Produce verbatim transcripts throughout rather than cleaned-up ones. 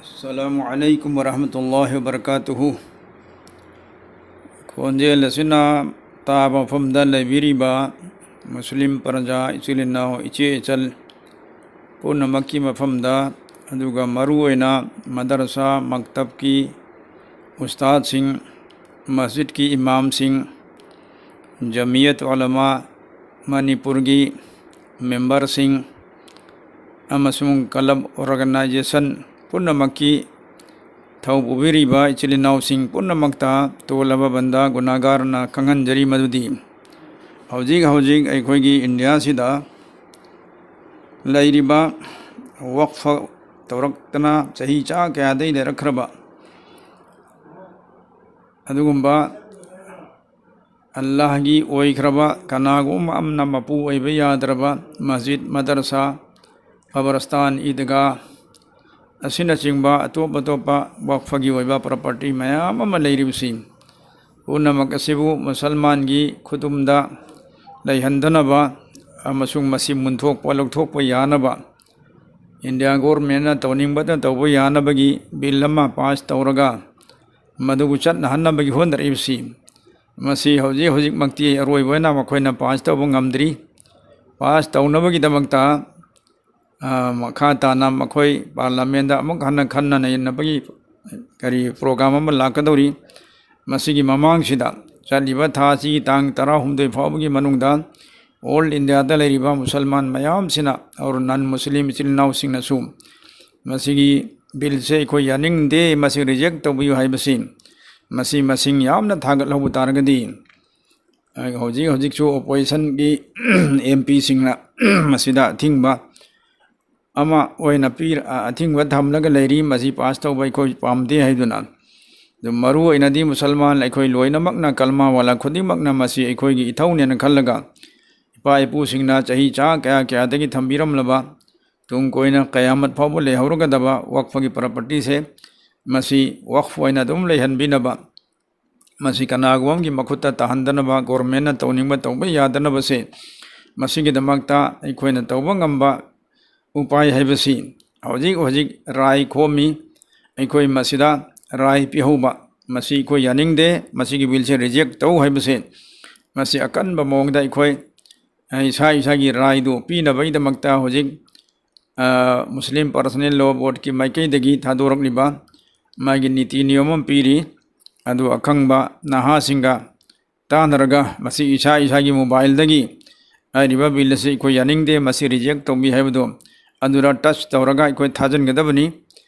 ꯑꯁꯂꯥꯃꯨ ꯑꯂꯥꯏꯀꯨꯝ ꯋꯔꯍꯃꯇꯨꯜꯂꯥꯍꯤ ꯋꯕꯔꯀꯥꯇꯨꯍꯨ꯫ ꯈꯣꯟꯖꯦꯜ ꯑꯁꯤꯅ ꯇꯥꯕ ꯃꯐꯝꯗ ꯂꯩꯕꯤꯔꯤꯕ ꯃꯨꯁꯂꯤꯝ ꯄ꯭ꯔꯖꯥ ꯏꯆꯤꯜ ꯏꯅꯥꯎ ꯏꯆꯦ ꯏꯆꯜ ꯄꯨꯝꯅꯃꯛꯀꯤ ꯃꯐꯝꯗ, ꯑꯗꯨꯒ ꯃꯔꯨꯑꯣꯏꯅ ꯃꯗꯔꯁꯥ ꯃꯛꯇꯕꯀꯤ ꯎꯁꯇꯥꯗꯁꯤꯡ, ꯃꯁꯖꯤꯗꯀꯤ ꯏꯃꯥꯝꯁꯤꯡ, ꯖꯃꯤꯌꯠ ꯎꯂꯃꯥ ꯃꯅꯤꯄꯨꯔꯒꯤ ꯃꯦꯝꯕꯔꯁꯤꯡ ꯑꯃꯁꯨꯡ ꯀ꯭ꯂꯕ ꯑꯣꯔꯒꯅꯥꯏꯖꯦꯁꯟ ꯄꯨꯝꯅꯃꯛꯀꯤ ꯊꯧ ꯄꯨꯕꯤꯔꯤꯕ ꯏꯆꯤꯜ ꯏꯅꯥꯎꯁꯤꯡ ꯄꯨꯝꯅꯃꯛꯇ ꯇꯣꯜꯂꯕ ꯕꯟꯗꯥ ꯒꯨꯅꯥꯒꯥꯔꯅ ꯈꯪꯍꯟꯖꯔꯤ ꯃꯗꯨꯗꯤ ꯍꯧꯖꯤꯛ ꯍꯧꯖꯤꯛ ꯑꯩꯈꯣꯏꯒꯤ ꯏꯟꯗꯤꯌꯥꯁꯤꯗ ꯂꯩꯔꯤꯕ ꯋꯛꯐ ꯇꯧꯔꯛꯇꯅ ꯆꯍꯤ ꯆꯥ ꯀꯌꯥꯗꯒꯤ ꯂꯩꯔꯛꯈ꯭ꯔꯕ ꯑꯗꯨꯒꯨꯝꯕ ꯑꯜꯂꯥꯍꯒꯤ ꯑꯣꯏꯈ꯭ꯔꯕ ꯀꯅꯥꯒꯨꯝꯕ ꯑꯃꯅ ꯃꯄꯨ ꯑꯣꯏꯕ ꯌꯥꯗ꯭ꯔꯕ ꯃꯁꯖꯤꯗ, ꯃꯗꯔꯁꯥ, ꯀꯕꯔꯁꯇꯥꯟ, ꯏꯗꯒꯥ ꯑꯁꯤꯅꯆꯤꯡꯕ ꯑꯇꯣꯞ ꯑꯇꯣꯞꯄ ꯋꯛꯐꯒꯤ ꯑꯣꯏꯕ ꯄ꯭ꯔꯣꯄꯔꯇꯤ ꯃꯌꯥꯝ ꯑꯃ ꯂꯩꯔꯤꯕꯁꯤ ꯄꯨꯝꯅꯃꯛ ꯑꯁꯤꯕꯨ ꯃꯨꯁꯜꯃꯥꯟꯒꯤ ꯈꯨꯗꯨꯝꯗ ꯂꯩꯍꯟꯗꯅꯕ ꯑꯃꯁꯨꯡ ꯃꯁꯤ ꯃꯨꯟꯊꯣꯛꯄ ꯂꯧꯊꯣꯛꯄ ꯌꯥꯅꯕ ꯏꯟꯗꯤꯌꯥ ꯒꯣꯔꯃꯦꯟꯅ ꯇꯧꯅꯤꯡꯕꯇ ꯇꯧꯕ ꯌꯥꯅꯕꯒꯤ ꯕꯤꯜ ꯑꯃ ꯄꯥꯁ ꯇꯧꯔꯒ ꯃꯗꯨꯕꯨ ꯆꯠꯅꯍꯟꯅꯕꯒꯤ ꯍꯣꯠꯅꯔꯛꯏꯕꯁꯤ, ꯃꯁꯤ ꯍꯧꯖꯤꯛ ꯍꯧꯖꯤꯛꯃꯛꯇꯤ ꯑꯔꯣꯏꯕ ꯑꯣꯏꯅ ꯃꯈꯣꯏꯅ ꯄꯥꯁ ꯇꯧꯕ ꯉꯝꯗ꯭ꯔꯤ꯫ ꯄꯥꯁ ꯇꯧꯅꯕꯒꯤꯗꯃꯛꯇ, ꯑ, ꯃꯈꯥ ꯇꯥꯅ ꯃꯈꯣꯏ ꯄꯥꯔꯂꯥꯃꯦꯟꯗ ꯑꯃꯨꯛ ꯍꯟꯅ ꯈꯟꯅ ꯅꯩꯅꯕꯒꯤ ꯀꯔꯤ ꯄ꯭ꯔꯣꯒ꯭ꯔꯥꯝ ꯑꯃ ꯂꯥꯛꯀꯗꯧꯔꯤ꯫ ꯃꯁꯤꯒꯤ ꯃꯃꯥꯡꯁꯤꯗ ꯆꯠꯂꯤꯕ ꯊꯥ ꯑꯁꯤꯒꯤ ꯇꯥꯡ ꯇꯔꯥꯍꯨꯝꯗꯣꯏ ꯐꯥꯎꯕꯒꯤ ꯃꯅꯨꯡꯗ ꯑꯣꯜ ꯏꯟꯗꯤꯌꯥꯗ ꯂꯩꯔꯤꯕ ꯃꯨꯁꯜꯃꯥꯟ ꯃꯌꯥꯝꯁꯤꯅ, ꯑꯣꯔ ꯅꯟ ꯃꯨꯁꯂꯤꯝ ꯏꯆꯤꯜ ꯏꯅꯥꯎꯁꯤꯡꯅꯁꯨ ꯃꯁꯤꯒꯤ ꯕꯤꯜꯁꯦ ꯑꯩꯈꯣꯏ ꯌꯥꯅꯤꯡꯗꯦ, ꯃꯁꯤ ꯔꯤꯖꯦꯛ ꯇꯧꯕꯤꯌꯨ ꯍꯥꯏꯕꯁꯤ, ꯃꯁꯤ ꯃꯁꯤꯡ ꯌꯥꯝꯅ ꯊꯥꯒꯠꯍꯧꯕ ꯇꯥꯔꯒꯗꯤ, ꯍꯧꯖꯤꯛ ꯍꯧꯖꯤꯛꯁꯨ ꯑꯣꯄꯣꯖꯤꯁꯟꯒꯤ ꯑꯦꯝ ꯄꯤꯁꯤꯡꯅ ꯃꯁꯤꯗ ꯑꯊꯤꯡꯕ ꯑꯃ ꯑꯣꯏꯅ ꯄꯤꯔ-, ꯑꯊꯤꯡꯕ ꯊꯝꯂꯒ ꯂꯩꯔꯤ, ꯃꯁꯤ ꯄꯥꯁ ꯇꯧꯕ ꯑꯩꯈꯣꯏ ꯄꯥꯝꯗꯦ ꯍꯥꯏꯗꯨꯅ꯫ ꯑꯗꯨ ꯃꯔꯨ ꯑꯣꯏꯅꯗꯤ ꯃꯨꯁꯜꯃꯥꯟ ꯑꯩꯈꯣꯏ ꯂꯣꯏꯅꯃꯛꯅ, ꯀꯜꯃꯥ ꯋꯥꯂꯥ ꯈꯨꯗꯤꯡꯃꯛꯅ ꯃꯁꯤ ꯑꯩꯈꯣꯏꯒꯤ ꯏꯊꯧꯅꯦꯅ ꯈꯜꯂꯒ, ꯏꯄꯥ ꯏꯄꯨꯁꯤꯡꯅ ꯆꯍꯤ ꯆꯥ ꯀꯌꯥ ꯀꯌꯥꯗꯒꯤ ꯊꯝꯕꯤꯔꯝꯂꯕ, ꯇꯨꯡ ꯀꯣꯏꯅ ꯀꯌꯥꯃꯠ ꯐꯥꯎꯕ ꯂꯩꯍꯧꯔꯒꯗꯕ ꯋꯛꯐꯒꯤ ꯄ꯭ꯔꯣꯄꯔꯇꯤꯁꯦ, ꯃꯁꯤ ꯋꯛꯐ ꯑꯣꯏꯅ ꯑꯗꯨꯝ ꯂꯩꯍꯟꯕꯤꯅꯕ, ꯃꯁꯤ ꯀꯅꯥꯒꯨꯝꯕ ꯑꯃꯒꯤ ꯃꯈꯨꯠꯇ ꯇꯥꯍꯟꯗꯅꯕ, ꯒꯣꯔꯃꯦꯟꯅ ꯇꯧꯅꯤꯡꯕ ꯇꯧꯕ ꯌꯥꯗꯅꯕꯁꯦ, ꯃꯁꯤꯒꯤꯗꯃꯛꯇ ꯑꯩꯈꯣꯏꯅ ꯇꯧꯕ ꯉꯝꯕ ꯎꯄꯥꯏ ꯍꯥꯏꯕꯁꯤ ꯍꯧꯖꯤꯛ ꯍꯧꯖꯤꯛ ꯔꯥꯏ ꯈꯣꯝꯃꯤ꯫ ꯑꯩꯈꯣꯏ ꯃꯁꯤꯗ ꯔꯥꯏ ꯄꯤꯍꯧꯕ, ꯃꯁꯤ ꯑꯩꯈꯣꯏ ꯌꯥꯅꯤꯡꯗꯦ꯫ ꯃꯁꯤꯒꯤ ꯕꯤꯜꯁꯦ ꯔꯤꯖꯦꯛ ꯇꯧ ꯍꯥꯏꯕꯁꯦ, ꯃꯁꯤ ꯑꯀꯟꯕ ꯃꯑꯣꯡꯗ ꯑꯩꯈꯣꯏ, ꯑ, ꯏꯁꯥ ꯏꯁꯥꯒꯤ ꯔꯥꯏꯗꯨ ꯄꯤꯅꯕꯒꯤꯗꯃꯛꯇ ꯍꯧꯖꯤꯛ, ꯑ, ꯃꯨꯁꯂꯤꯝ ꯄꯔꯁꯅꯦꯜ ꯂꯣ ꯕꯣꯔꯗꯀꯤ ꯃꯥꯏꯀꯩꯗꯒꯤ ꯊꯥꯗꯣꯔꯛꯂꯤꯕ ꯃꯥꯒꯤ ꯅꯤꯇꯤ ꯅꯤꯌꯣꯝ ꯑꯃ ꯄꯤꯔꯤ꯫ ꯑꯗꯨ ꯑꯈꯪꯕ ꯅꯍꯥꯁꯤꯡꯒ ꯇꯥꯟꯅꯔꯒ ꯃꯁꯤ ꯏꯁꯥ ꯏꯁꯥꯒꯤ ꯃꯣꯕꯥꯏꯜꯗꯒꯤ ꯍꯥꯏꯔꯤꯕ ꯕꯤꯜ ꯑꯁꯤ ꯑꯩꯈꯣꯏ ꯌꯥꯅꯤꯡꯗꯦ, ꯃꯁꯤ ꯔꯤꯖꯦꯛ ꯇꯧꯕꯤ ꯍꯥꯏꯕꯗꯨ ꯑꯗꯨꯗ ꯇꯆ ꯇꯧꯔꯒ ꯑꯩꯈꯣꯏ ꯊꯥꯖꯤꯟꯒꯗꯕꯅꯤ꯫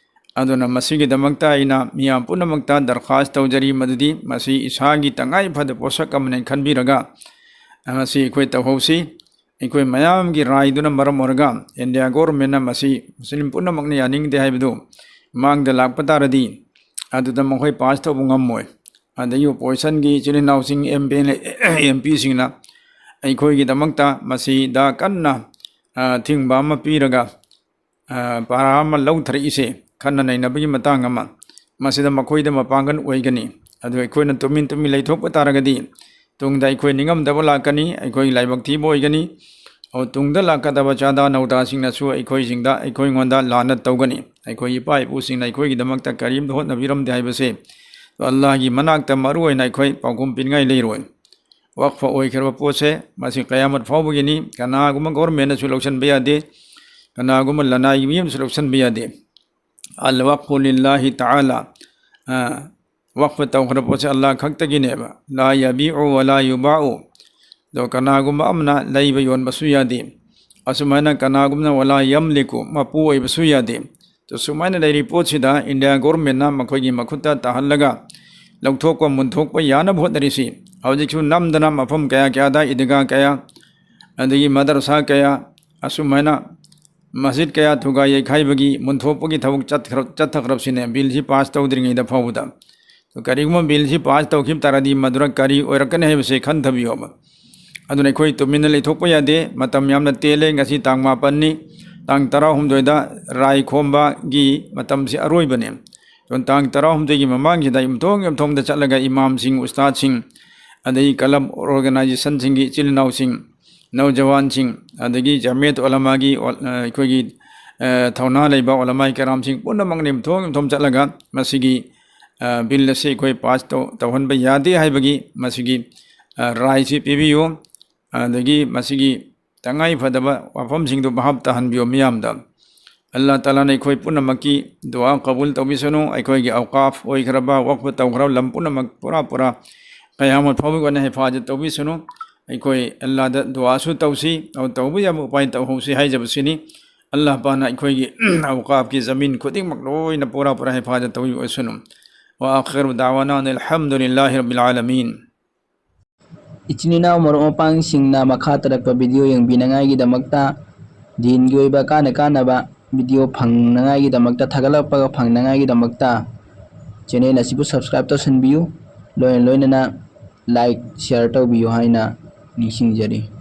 ꯑꯗꯨꯅ ꯃꯁꯤꯒꯤꯗꯃꯛꯇ ꯑꯩꯅ ꯃꯤꯌꯥꯝ ꯄꯨꯝꯅꯃꯛꯇ ꯗꯔꯈꯥꯁ ꯇꯧꯖꯔꯤ, ꯃꯗꯨꯗꯤ ꯃꯁꯤ ꯏꯁꯥꯒꯤ ꯇꯉꯥꯏ ꯐꯗꯕ ꯄꯣꯠꯁꯛ ꯑꯃꯅꯤ ꯈꯟꯕꯤꯔꯒ ꯃꯁꯤ ꯑꯩꯈꯣꯏ ꯇꯧꯍꯧꯁꯤ꯫ ꯑꯩꯈꯣꯏ ꯃꯌꯥꯝꯒꯤ ꯔꯥꯏꯗꯨꯅ ꯃꯔꯝ ꯑꯣꯏꯔꯒ ꯏꯟꯗꯤꯌꯥ ꯒꯣꯔꯃꯦꯟꯅ ꯃꯁꯤ ꯃꯨꯁꯂꯤꯝ ꯄꯨꯝꯅꯃꯛꯅ ꯌꯥꯅꯤꯡꯗꯦ ꯍꯥꯏꯕꯗꯨ ꯃꯥꯡꯗ ꯂꯥꯛꯄ ꯇꯥꯔꯗꯤ ꯑꯗꯨꯗ ꯃꯈꯣꯏ ꯄꯥꯁ ꯇꯧꯕ ꯉꯝꯃꯣꯏ꯫ ꯑꯗꯒꯤ ꯑꯣꯄꯣꯖꯤꯁꯟꯒꯤ ꯏꯆꯤꯜ ꯏꯅꯥꯎꯁꯤꯡ, M P L A, M ꯄꯤꯁꯤꯡꯅ ꯑꯩꯈꯣꯏꯒꯤꯗꯃꯛꯇ ꯃꯁꯤꯗ ꯀꯟꯅ, ꯑ, ꯊꯤꯡꯕ ꯑꯃ ꯄꯤꯔꯒ, ꯑ, ꯄꯥꯔꯥ ꯑꯃ ꯂꯧꯊꯔꯛꯏꯁꯦ ꯈꯟꯅ ꯅꯩꯅꯕꯒꯤ ꯃꯇꯥꯡ ꯑꯃ, ꯃꯁꯤꯗ ꯃꯈꯣꯏꯗ ꯃꯄꯥꯡꯒꯜ ꯑꯣꯏꯒꯅꯤ꯫ ꯑꯗꯨ ꯑꯩꯈꯣꯏꯅ ꯇꯨꯃꯤꯟ ꯇꯨꯃꯤꯟ ꯂꯩꯊꯣꯛꯄ ꯇꯥꯔꯒꯗꯤ ꯇꯨꯡꯗ ꯑꯩꯈꯣꯏ ꯅꯤꯡꯉꯝꯗꯕ ꯂꯥꯛꯀꯅꯤ, ꯑꯩꯈꯣꯏꯒꯤ ꯂꯥꯏꯕꯛ ꯊꯤꯕ ꯑꯣꯏꯒꯅꯤ꯫ ꯑꯗꯨ ꯇꯨꯡꯗ ꯂꯥꯛꯀꯗꯕ ꯆꯥꯗꯥ ꯅꯧꯗꯥꯁꯤꯡꯅꯁꯨ ꯑꯩꯈꯣꯏꯁꯤꯡꯗ, ꯑꯩꯈꯣꯏꯉꯣꯟꯗ ꯂꯥꯟꯅ ꯇꯧꯒꯅꯤ꯫ ꯑꯩꯈꯣꯏ ꯏꯄꯥ ꯏꯄꯨꯁꯤꯡꯅ ꯑꯩꯈꯣꯏꯒꯤꯗꯃꯛꯇ ꯀꯔꯤꯝꯇ ꯍꯣꯠꯅꯕꯤꯔꯝꯗꯦ ꯍꯥꯏꯕꯁꯦ ꯑꯜꯂꯥꯍꯒꯤ ꯃꯅꯥꯛꯇ ꯃꯔꯨ ꯑꯣꯏꯅ ꯑꯩꯈꯣꯏ ꯄꯥꯎꯈꯨꯝ ꯄꯤꯅꯤꯡꯉꯥꯏ ꯂꯩꯔꯣꯏ꯫ ꯋꯛꯐ ꯑꯣꯏꯈ꯭ꯔꯕ ꯄꯣꯠꯁꯦ ꯃꯁꯤ ꯀꯌꯥꯃꯠ ꯐꯥꯎꯕꯒꯤꯅꯤ꯫ ꯀꯅꯥꯒꯨꯝꯕ ꯒꯣꯔꯃꯦꯟꯅꯁꯨ ꯂꯧꯁꯤꯟꯕ ꯌꯥꯗꯦ, ꯀꯅꯥꯒꯨꯝꯕ ꯂꯅꯥꯏꯒꯤ ꯃꯤ ꯑꯃꯁꯨ ꯂꯧꯁꯤꯟꯕ ꯌꯥꯗꯦ꯫ ꯑꯜ ꯋꯛꯐꯨ ꯂꯤꯜꯂꯥꯍꯤ ꯇꯥꯂꯥ, ꯑ, ꯋꯛꯐ ꯇꯧꯈ꯭ꯔꯕ ꯄꯣꯠꯁꯦ ꯑꯜꯂꯥꯍ ꯈꯛꯇꯒꯤꯅꯦꯕ꯫ ꯂꯥ ꯌꯕꯤꯎ ꯋ ꯂꯥ ꯌꯨꯕꯥꯎ꯫ ꯑꯗꯣ ꯀꯅꯥꯒꯨꯝꯕ ꯑꯃꯅ ꯂꯩꯕ ꯌꯣꯟꯕꯁꯨ ꯌꯥꯗꯦ꯫ ꯑꯁꯨꯃꯥꯏꯅ ꯀꯅꯥꯒꯨꯝꯕꯅ ꯋ ꯂꯥ ꯌꯝꯂꯤꯀꯨ, ꯃꯄꯨ ꯑꯣꯏꯕꯁꯨ ꯌꯥꯗꯦ꯫ ꯑꯗꯣ ꯁꯨꯃꯥꯏꯅ ꯂꯩꯔꯤ ꯄꯣꯠꯁꯤꯗ ꯏꯟꯗꯤꯌꯥ ꯒꯣꯔꯃꯦꯟꯅ ꯃꯈꯣꯏꯒꯤ ꯃꯈꯨꯠꯇ ꯇꯥꯍꯜꯂꯒ ꯂꯧꯊꯣꯛꯄ ꯃꯨꯟꯊꯣꯛꯄ ꯌꯥꯅꯕ ꯍꯣꯠꯅꯔꯤꯁꯤ꯫ ꯍꯧꯖꯤꯛꯁꯨ ꯅꯝꯗꯅ ꯃꯐꯝ ꯀꯌꯥ ꯀꯌꯥꯗ ꯏꯗꯤꯒꯥ ꯀꯌꯥ, ꯑꯗꯒꯤ ꯃꯗꯔꯁꯥ ꯀꯌꯥ, ꯑꯁꯨꯃꯥꯏꯅ ꯃꯁꯖꯤꯗ ꯀꯌꯥ ꯊꯨꯒꯥꯏ ꯌꯩꯈꯥꯏꯕꯒꯤ, ꯃꯨꯟꯊꯣꯛꯄꯒꯤ ꯊꯕꯛ ꯆꯠꯈ꯭ꯔ-, ꯆꯠꯊꯈ꯭ꯔꯕꯁꯤꯅꯦ, ꯕꯤꯜꯁꯤ ꯄꯥꯁ ꯇꯧꯗ꯭ꯔꯤꯉꯩꯗ ꯐꯥꯎꯕꯗ꯫ ꯀꯔꯤꯒꯨꯝꯕ ꯕꯤꯜꯁꯤ ꯄꯥꯁ ꯇꯧꯈꯤꯕ ꯇꯥꯔꯗꯤ ꯃꯗꯨꯅ ꯀꯔꯤ ꯑꯣꯏꯔꯛꯀꯅꯤ ꯍꯥꯏꯕꯁꯤ ꯈꯟꯊꯕꯤꯌꯣꯕ꯫ ꯑꯗꯨꯅ ꯑꯩꯈꯣꯏ ꯇꯨꯃꯤꯟꯅ ꯂꯩꯊꯣꯛꯄ ꯌꯥꯗꯦ꯫ ꯃꯇꯝ ꯌꯥꯝꯅ ꯇꯦꯜꯂꯦ꯫ ꯉꯁꯤ ꯇꯥꯡ ꯃꯥꯄꯟꯅꯤ꯫ ꯇꯥꯡ ꯇꯔꯥꯍꯨꯝꯗꯣꯏꯗ ꯔꯥꯏ ꯈꯣꯝꯕꯒꯤ ꯃꯇꯝꯁꯤ ꯑꯔꯣꯏꯕꯅꯦ꯫ ꯑꯗꯨꯅ ꯇꯥꯡ ꯇꯔꯥꯍꯨꯝꯗꯣꯏꯒꯤ ꯃꯃꯥꯡꯁꯤꯗ ꯌꯨꯝꯊꯣꯡ ꯌꯨꯝꯊꯣꯡꯗ ꯆꯠꯂꯒ ꯏꯃꯥꯝꯁꯤꯡ, ꯎꯁꯇꯥꯗꯁꯤꯡ, ꯑꯗꯒꯤ ꯀꯂꯕ ꯑꯣꯔꯒꯅꯥꯏꯖꯦꯁꯟꯁꯤꯡꯒꯤ ꯏꯆꯤꯜ ꯏꯅꯥꯎꯁꯤꯡ, ꯅꯧꯖꯋꯥꯟꯁꯤꯡ, ꯑꯗꯒꯤ ꯖꯃꯤꯌꯠ ꯎꯂꯃꯥꯒꯤ ꯑꯣ-, ꯑ, ꯑꯩꯈꯣꯏꯒꯤ ꯑ, ꯊꯧꯅꯥ ꯂꯩꯕ ꯎꯂꯃꯥꯏ ꯀꯔꯥꯝꯁꯤꯡ ꯄꯨꯝꯅꯃꯛꯅ ꯌꯨꯝꯊꯣꯡ ꯌꯨꯝꯊꯣꯡ ꯆꯠꯂꯒ ꯃꯁꯤꯒꯤ, ꯑ, ꯕꯤꯜ ꯑꯁꯤ ꯑꯩꯈꯣꯏ ꯄꯥꯁ ꯇꯧ-, ꯇꯧꯍꯟꯕ ꯌꯥꯗꯦ ꯍꯥꯏꯕꯒꯤ ꯃꯁꯤꯒꯤ, ꯑ, ꯔꯥꯏꯁꯤ ꯄꯤꯕꯤꯌꯨ꯫ ꯑꯗꯒꯤ ꯃꯁꯤꯒꯤ ꯇꯉꯥꯏ ꯐꯗꯕ ꯋꯥꯐꯝꯁꯤꯡꯗꯨ ꯚꯥꯞ ꯇꯥꯍꯟꯕꯤꯌꯨ ꯃꯤꯌꯥꯝꯗ꯫ ꯑꯜꯂꯥ ꯇꯥꯂꯥꯅ ꯑꯩꯈꯣꯏ ꯄꯨꯝꯅꯃꯛꯀꯤ ꯗꯨꯋꯥ ꯀꯕꯨꯜ ꯇꯧꯕꯤꯁꯅꯨ꯫ ꯑꯩꯈꯣꯏꯒꯤ ꯑꯧꯀꯥꯐ ꯑꯣꯏꯈ꯭ꯔꯕ, ꯋꯛꯐ ꯇꯧꯈ꯭ꯔꯕ ꯂꯝ ꯄꯨꯝꯅꯃꯛ ꯄꯨꯔꯥ ꯄꯨꯔꯥ ꯀꯌꯥꯃꯠ ꯐꯥꯎꯕꯒꯤ ꯑꯣꯏꯅ ꯍꯤꯐꯥꯖꯠ ꯇꯧꯕꯤꯁꯅꯨ꯫ ꯑꯩꯈꯣꯏ ꯑꯜꯂꯥꯗ ꯗꯨꯋꯥꯁꯨ ꯇꯧꯁꯤ, ꯑꯗꯨ ꯇꯧꯕ ꯌꯥꯕ ꯎꯄꯥꯏ ꯇꯧꯍꯧꯁꯤ ꯍꯥꯏꯖꯕꯁꯤꯅꯤ꯫ ꯑꯜꯂꯥ ꯄꯥꯛꯅ ꯑꯩꯈꯣꯏꯒꯤ ꯑꯧꯀꯥꯐꯀꯤ ꯖꯃꯤꯟ ꯈꯨꯗꯤꯡꯃꯛ ꯂꯣꯏꯅ ꯄꯨꯔꯥ ꯄꯨꯔꯥ ꯍꯤꯐꯥꯖꯠ ꯇꯧꯕꯤꯕ ꯑꯣꯏꯁꯅꯨ꯫ وآخر دعوانا أن الحمد لله رب العالمين. ꯏꯆꯤꯟ ꯏꯅꯥꯎ ꯃꯔꯨꯞ ꯃꯄꯥꯡꯁꯤꯡꯅ ꯃꯈꯥ ꯇꯥꯔꯛꯄ ꯚꯤꯗꯤꯑꯣ ꯌꯦꯡꯕꯤꯅꯉꯥꯏꯒꯤꯗꯃꯛꯇ, ꯗꯤꯟꯒꯤ ꯑꯣꯏꯕ ꯀꯥꯟꯅ ꯀꯥꯟꯅꯕ ꯚꯤꯗꯤꯑꯣ ꯐꯪꯅꯉꯥꯏꯒꯤꯗꯃꯛꯇ, ꯊꯥꯒꯠꯂꯛꯄꯒ ꯐꯪꯅꯉꯥꯏꯒꯤꯗꯃꯛꯇ ꯆꯦꯅꯦꯜ ꯑꯁꯤꯕꯨ ꯁꯕꯁꯀ꯭ꯔꯥꯏꯕ ꯇꯧꯁꯤꯟꯕꯤꯌꯨ꯫ ꯂꯣꯏꯅ ꯂꯣꯏꯅꯅ ꯂꯥꯏꯛ, ꯁꯤꯌꯥꯔ ꯇꯧꯕꯤꯌꯨ ꯍꯥꯏꯅ ꯅꯤꯡꯁꯤꯡꯖꯔꯤ꯫